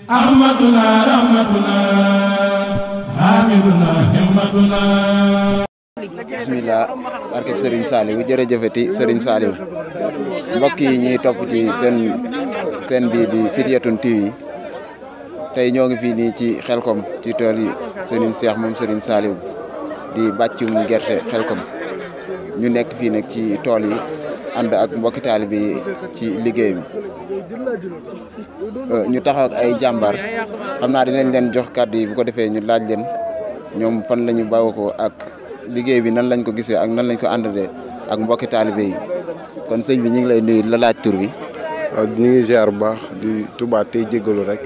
ahmaduna rahmatuna hamiduna himmatuna. bismillah barkeb Serigne Saliou jërëjëfati Serigne Saliou mbokk yi ñuy topp ci seen bii di Fidyatun TV tey ñoo ngi fii nii ci Xelkom ci tool yi Serigne Cheikh moom Serigne Saliou di bàccum gerte Xelkom ñu nekk fii nag ci tool yi ànd ak mbokki taalibe yi ci liggéey bi ñu taxaw ak ay jàmbaar xam naa dinañ leen jox kàddu yi bu ko defee ñu laaj leen ñoom fan la ñu bawoo ko ak liggéey bi nan lañ ko gisee ak nan lañ ko àndee ak mbokki taalibe yi kon sëñ bi ñu ngi lay nuyu la laaj tur bi. waaw ñu ngi ziar bu baax di tubaat tey jégalu rek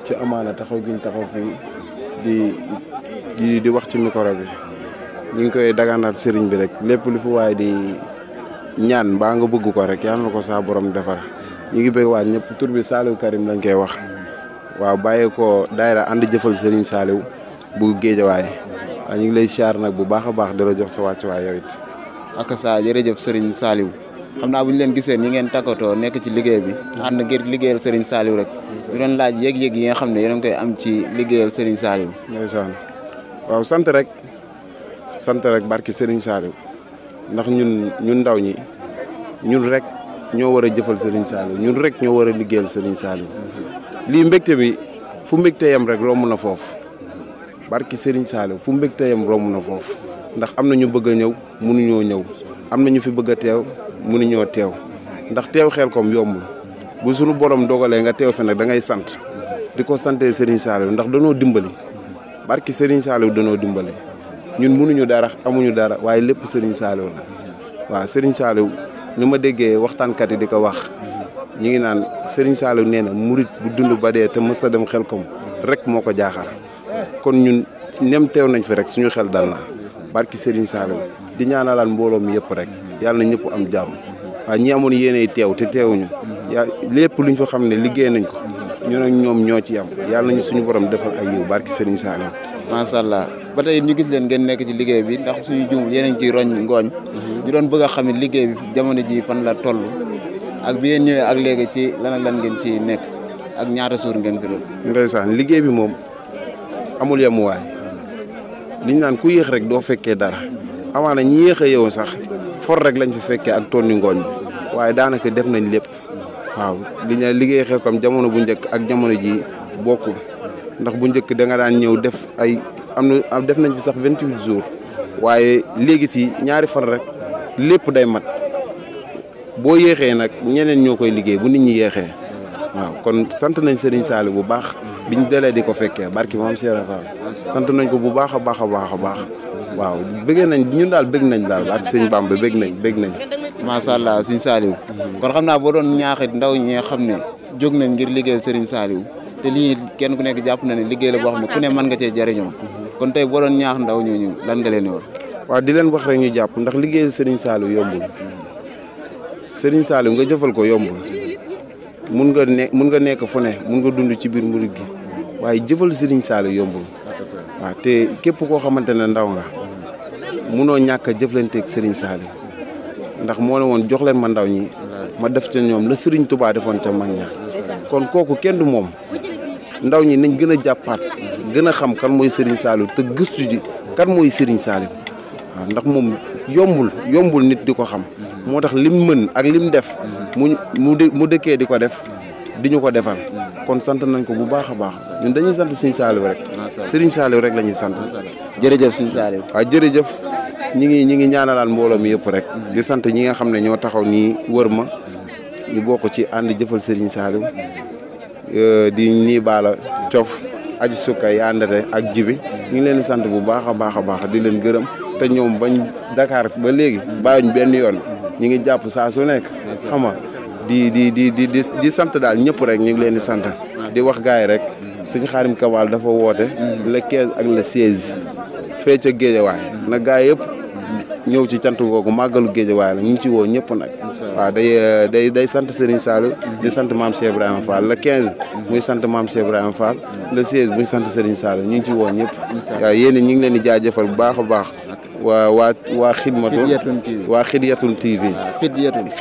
ci amaana taxaw gi ñu taxaw fii di wax ci micro bi ñu ngi koy dagandaat sëriñ bi rek lépp lu fi waaye di ñaan mbaa nga bëgg ko rek yàlla na ko saa borom defar ñu ngi bëgg waat ñëpp tur bi Saliou Karim lañ koy wax waaw bàyyee ko daayira ànd jëfal sëriñ Saliou bu Géejawaay waaw ñu ngi lay ziar nag bu baax a baax di la jox sa wàccuwaay yow it. ak saa jërëjëf Serigne Saliou xam naa bu ñu leen gisee ni ngeen takkatoo nekk ci liggéey bi ànd ngir liggéeyal Serigne Saliou rek ñu doon laaj yëg-yëg yi nga xam ne yéen a ngi koy am ci liggéeyal Serigne Saliou. ndeysaan waaw sant rek barki Serigne Saliou ndax ñun ndaw ñi ñun rek ñoo war a jëfal Serigne Saliou ñun rek ñoo war a liggéeyal Serigne Saliou lii mbégte bi fu mbégte yem rek romb na foofu barki Serigne Saliou fu mbégte yem romb na foofu ndax am na ñu bëgg a ñëw mënuñoo ñëw am na ñu fi bëgg a teew mënuñoo teew ndax teew Xelkom yombul bu suñu borom dogalee nga teew fi nag da ngay sant di ko santee Serigne Saliou ndax danoo dimbali barki Serigne Saliou danoo dimbali ñun mënuñu dara amuñu dara waaye lépp Serigne Saliou la waaw Serigne Saliou ni ma déggee waxtaankat yi di ko wax ñu ngi naan Serigne Saliou nee na murit bu dund ba dee te mës a dem Xelkom rek moo ko jaaxal kon ñun nem teew nañ fi rek suñu xel dal na barki Serigne Saliou di ñaanalal mbooloo mi yëpp rek yàlla na ñëpp am jàmm waaw ñi amoon yéenay teew te teewuñu lépp luñ fa xam ne liggéey nañ ko ñun ak ñoom ñoo ci am yàlla nañu suñu borom defal ay yiw barki Serigne Saliou. macha allah ba tey ñu gis leen ngeen nekk ci liggéey bi ndax suñu juumul yéen a ngi ciy roñ ngooñ ñu doon bëgg a xam liggéey bi jamono ji fan la toll ak bi ngeen ñëwee ak léegi ci lan ngeen ci nekk ak ñaata suur ngeen fi doon. ndeysaan liggéey bi moom amul yemuwaay liñ naan ku yéex rek doo fekkee dara amaana ñi yéex a yow sax for rek lañ fi fekkee ak tonni ngooñ bi waaye daanaka def nañ lépp waaw li ñu liggéey Xelkom jamono bu njëkk ak jamono ji bokkul ndax bu njëkk da nga daan ñëw def def nañ fi sax 28 jours waaye léegi si ñaari fan rek lépp day mat boo yéexee nag ñeneen ñoo koy liggéey bu nit ñi yéexee waaw kon sant nañ Serigne Saliou bu baax biñ delee di ko fekkee barki moom Cheikh Fall sant nañ ko bu baax a baax waaw bëggee nañ ñun daal bëgg nañ daal barki Sëñ Bamba bëgg nañ macha allah Serigne Saliou kon xam naa boo doon ñaaxit ndaw ñi nga xam ne jóg nañ ngir liggéeyal Serigne Saliou te lii kenn ku nekk jàpp na ne liggéey la boo xam ne ku ne mën nga cee jariñoo kon tey boo doon ñaax ndaw ñooñu lan nga leen di wax. waaw di leen wax rek ñu jàpp ndax liggéeyal Serigne Saliou yombul Serigne Saliou nga jëfal ko yombul mun nga nekk fu ne mun nga dund ci biir murid gi waaye jëfal Serigne Saliou yombul waaw te képp koo xamante ne ndaw nga munoo ñàkk a jëflanteeg Serigne Saliou ndax moo ne woon jox leen ma ndaw ñi ma def ca ñoom la Serigne Touba defoon ca mag ña kon kooku kenn du moom ndaw ñi nañ gën a jàppaat gën a xam kan mooy Serigne Saliou te gëstu ji kan mooy Serigne Saliou waaw ndax moom yombul nit di ko xam moo tax lim mën ak lim def mu dëkkee di ko def di ñu ko defal kon sant nañ ko bu baax a baax ñun dañuy sant Serigne Saliou rek Serigne Saliou rek la ñuy sant. jërëjëf Serigne Saliou. waaw jërëjëf ñi ngi ñaanalaal mbooloo mi yëpp rek di sant ñi nga xam ne ñoo taxaw nii wër ma ñu bokk ci ànd jëfal Serigne Saliou di nii baala cof aji sukka yandate ak jibi ñu ngi leen di sant bu baax a baax di leen gërëm te ñoom bañ Dakar ba léegi bàyyiñ benn yoon ñi ngi jàpp saa su nekk xam nga di sant daal ñëpp rek ñu ngi leen di sant di wax gars yi rek suñu Xaadim Kamal dafa woote le 15 ak le 16 fee ca Géejawaay na gars yëpp ñëw ci cant googu màggalu Géejawaay la ñu ngi ci woo ñëpp nag waaw day sant Serigne Saliou di sant Mame Cheikh Ibrahima Fall le 15 muy sant Mame Cheikh Ibrahima Fall le 16 muy sant Serigne Saliou ñu ngi ci woo ñëpp waaw yéen ñu ngi leen di jaajëfal bu baax a baax waa xidmatu waa Fidyatun TV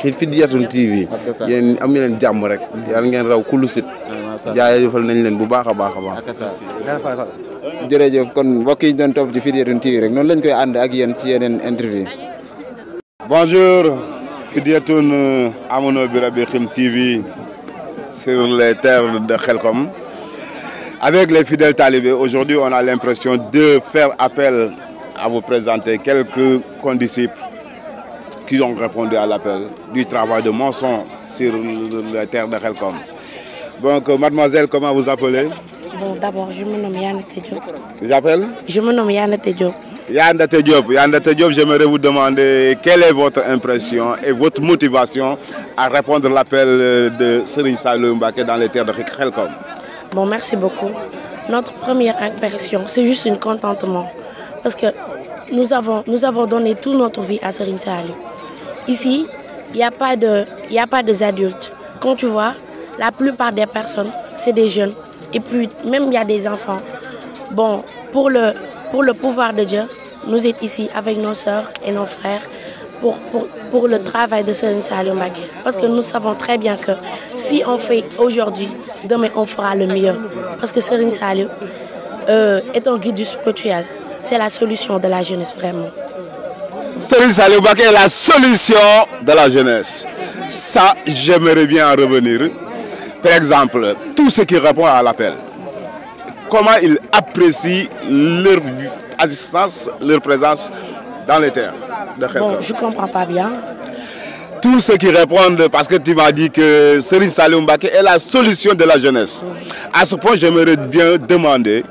Fidyatun TV yéen am leen jàmm rek yàlla ngeen raw kullu sit jaajëfal nañ leen bu baax a baax a baax. jërëjëf kon mbokk yi ñu doon topp ci Fidyatoul TV rek noonu lañ koy ànd ak yéen ci yeneen interview. Bonjour Fidyatoul Amono Birabi Khim TV sur les terres de Khelcom. Avec les fidèles talibés, aujourd'hui on a l'impression de faire appel à vous présenter quelques condisciples qui ont répondu à l'appel du travail de moisson sur les terres de Khelcom. Donc mademoiselle, comment vous appelez? Bon, d'abord, je me nomme Yandate Diop. J'appelle? Je me nomme Yandate Diop. Yandate Diop. Yandate Diop, j'aimerais vous demander quelle est votre impression et votre motivation à répondre à l'appel de Serigne Saliou Mbacké dans les terres de Khelcom. Bon, merci beaucoup. Notre première impression, c'est juste un contentement. Parce que nous avons donné toute notre vie à Serigne Saliou. Ici, il n'y a pas des adultes. Quand tu vois, la plupart des personnes, c'est des jeunes. Et puis, même il y a des enfants. Bon, pour le pouvoir de Dieu, nous sommes ici avec nos sœurs et nos frères pour le travail de Serigne Saliou Mbacké. Parce que nous savons très bien que si on fait aujourd'hui, demain on fera le mieux. Parce que Serigne Saliou est un guide spirituel. C'est la solution de la jeunesse, vraiment. Serigne Saliou Mbacké est la solution de la jeunesse. Ça, j'aimerais bien en revenir. Par exemple, tous ceux qui répondent à l'appel, comment ils apprécient leur assistance, leur présence dans les terres de Khelcom? Bon, je ne comprends pas bien. Tous ceux qui répondent, parce que tu m'as dit que Serigne Saliou Mbacké est la solution de la jeunesse. À ce point, j'aimerais bien demander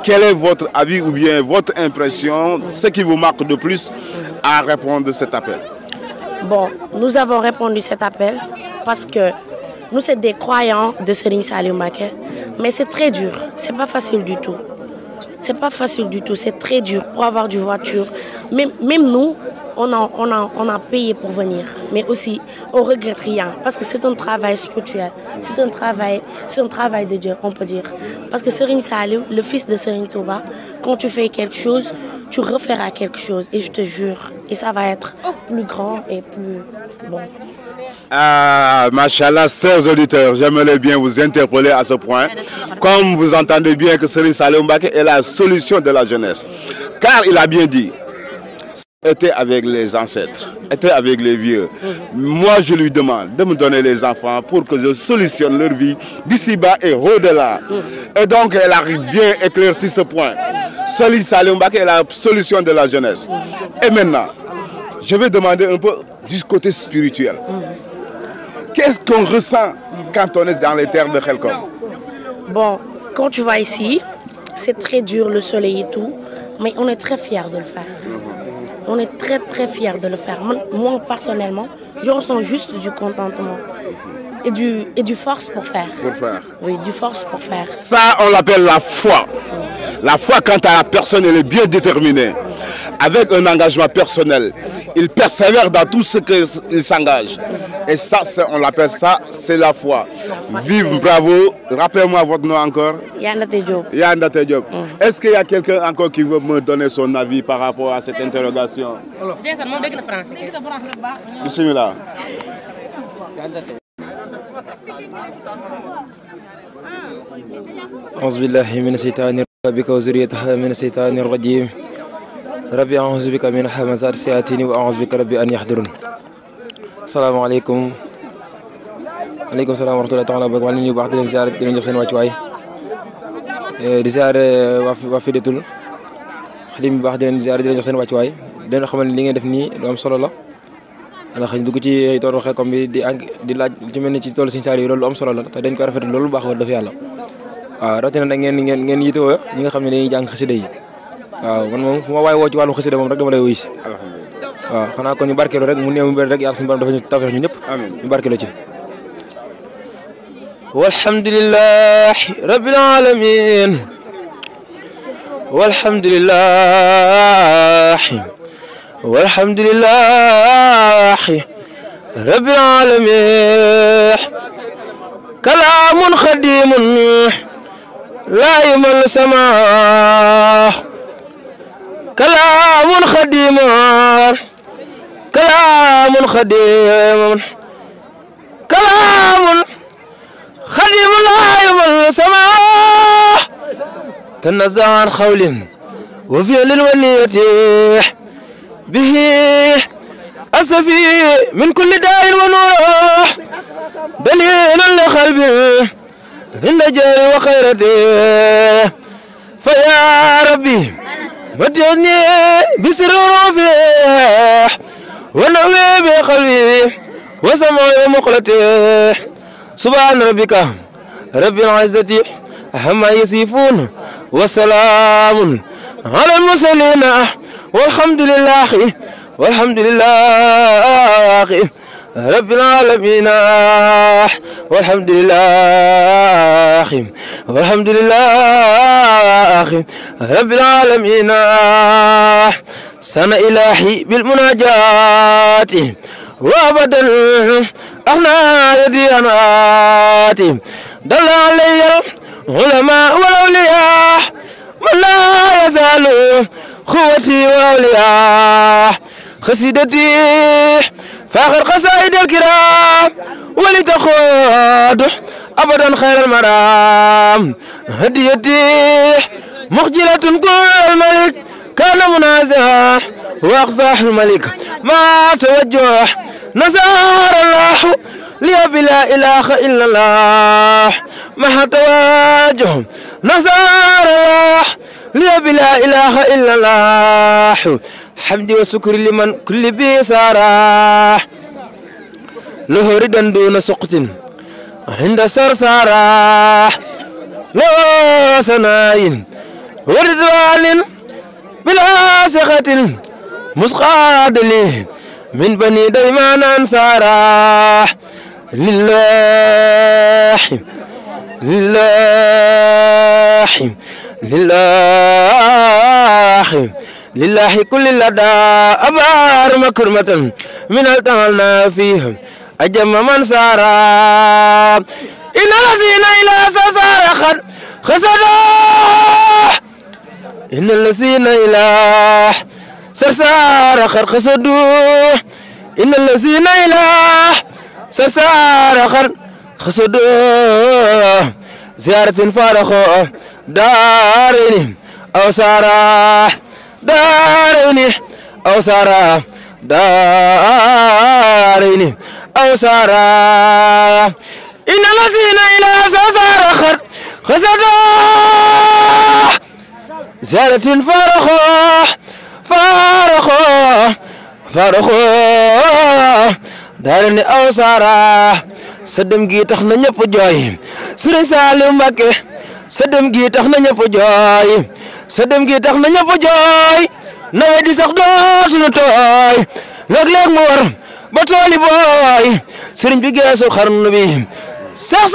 quel est votre avis ou bien votre impression, ce qui vous marque de plus à répondre à cet appel. Bon, nous avons répondu à cet appel parce que nous sommes des croyants de Serigne Saliou Mbacké, mais c'est très dur, c'est pas facile du tout. C'est pas facile du tout, c'est très dur pour avoir du voiture. Même nous, on a payé pour venir, mais aussi on regrette rien parce que c'est un travail spirituel, c'est un travail de Dieu, on peut dire. Parce que Serigne Saliou, le fils de Serigne Touba, quand tu fais quelque chose, tu referas quelque chose et je te jure, et ça va être plus grand et plus bon. Ah, machallah, chers auditeurs, j'aimerais bien vous interpeller à ce point. Comme vous entendez bien que Serigne Saliou Mbacké est la solution de la jeunesse. Car il a bien dit, était avec les ancêtres, était avec les vieux. Moi, je lui demande de me donner les enfants pour que je solutionne leur vie d'ici-bas et au-delà. Et donc, elle a bien éclairci ce point. Serigne Saliou Mbacké est la solution de la jeunesse. Et maintenant, je vais demander un peu du côté spirituel. Qu'est-ce qu'on ressent quand on est dans les terres de Khelcom? Bon, quand tu vas ici, c'est très dur le soleil et tout, mais on est très fiers de le faire. On est très très fiers de le faire. Moi personnellement, je ressens juste du contentement et du force pour faire. Pour faire. Oui, du force pour faire. Ça, on l'appelle la foi. La foi, quand la personne elle est bien déterminée, avec un engagement personnel, il persévère dans tout ce qu'il s'engage. Et ça, on l'appelle ça, c'est la foi. Vive, bravo. Rappelez-moi votre nom encore. Yandate Diop. Yandate Diop. Est-ce qu'il y a quelqu'un encore qui veut me donner son avis par rapport à cette interrogation? Bismillah. أعوذ بالله من الشيطان الرجيم وذريتها من الشيطان الرجيم ربي أعوذ بك من همزات الشياطين وأعوذ بك ربي أن يحضرون. السلام عليكم. Waaleykum salaam wa rahmatullahi taala wa barakaatuh. ñu baax di leen ziar di leen jox seen wàccuwaay di ziar waa Fidyatoul Xadim bi baax di leen ziar di leen jox seen wàccuwaay di leen xamal ne li ngeen def nii lu am solo la ndax ñu dugg ci toolu Khelcom bi di laaj ci mel ni ci toolu Serigne Saliou loolu lu am solo la te dañ ko rafetlu loolu baax wax dëgg yàlla waaw rawatina nag ngeen yitewoo ñi nga xam ne dañuy jàng xasida yi waaw man moom fu ma waay woo ci wàllu xasida moom rek dama lay wuyu si waaw xanaa kon ñu barkeelu rek mu néew mu bëri rek yàlla suñu borom dafa ñu tawfeex ñu ñëpp ñu barkeelu ci والحمد لله رب العالمين والحمد لله رب العالمين كلام خديم لا يمل سماه كلام خديم كلام خديم الله يوم السماء تنزع عن خول وفعل ونية به أستفي من كل داء ونور دليل لقلبي عند جاي وخيرته فيا ربي متعني بسر رفيع ونوي بقلبي وسمعي مقلته سبحان ربك رب العزة عما يصفون وسلام على المرسلين والحمد لله رب العالمين والحمد لله رب العالمين سنة إلهي بالمناجات وأبدا أغنى يدي أناتي دل علي العلماء والأولياء من لا يزال قوتي وأولياء خسيدتي فاخر قصائد الكرام ولتخوض أبدا خير المرام هديتي مخجلة كل الملك كان منازع وأقصاح الملك ما توجه نزار الله لي بلا إله إلا الله ما توجه نزار الله لي بلا إله إلا الله حمدي وشكر لمن كل بي سارح له ردا دون سقط عند سرسارح له سناين وردوان بلا سخط مسقاد لي من بني ديمان أنصارا لله كل لدى أبار مكرمة من التهلنا فيهم أجم من سارا إن الذين إلى سسار خسدا إن الذين إلى سسار خسدوا إن الذين إلى سسار خسدوا زيارة فارخوا دارين أو سارا دارين أو سارا دارين أو سارا إن الذين إلى سسار خسدوا زيارة فارخوا دارين أو سارا سدم gi tax na ñëpp jooy Serigne Saliou Mbacké sëddëm gi tax na ñëpp jooy sëddëm gi tax na ñëpp jooy nawet di sax dootuñu tooy léeg-léeg mu war ba tooli booy sëriñ bi geesu xarnu bi Seex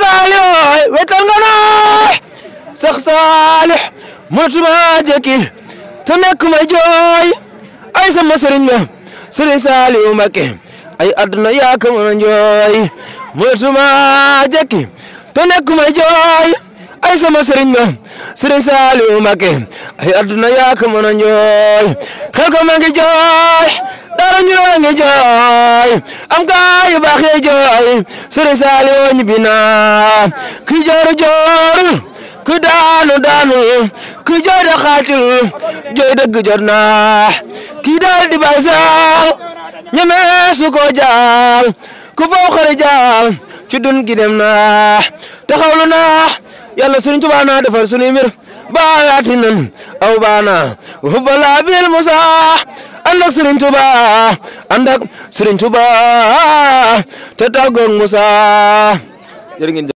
Saliou wetal nga nooy Seex Saliou mënatuma jekki te nekk may jooy ay sama sëriñ la Serigne Saliou Mbacké ay àdduna yaa ko mën a jooy mënatuma jekki te nekk may jooy ay sama sëriñ ba Serigne Saliou Mbacké ay àdduna yaa ko mën a jooy xel ko ma ngi jooy dara ñu ngi jooy am gaay yu baax yi jooy Serigne Saliou ñibbi na ki jooru ki daanu ki jooy da xaatil jooy dëgg jot na ki daal di bay saal ñeme su ko jaal ku faw xare jaal ci dun gi dem na taxawlu na yàlla Serigne Touba na defar sunuy mbir bayaati nan aw baana hubbala bil musa ànd ak Serigne Touba ànd ak Serigne Touba te tàggoog Musa jërë ngeen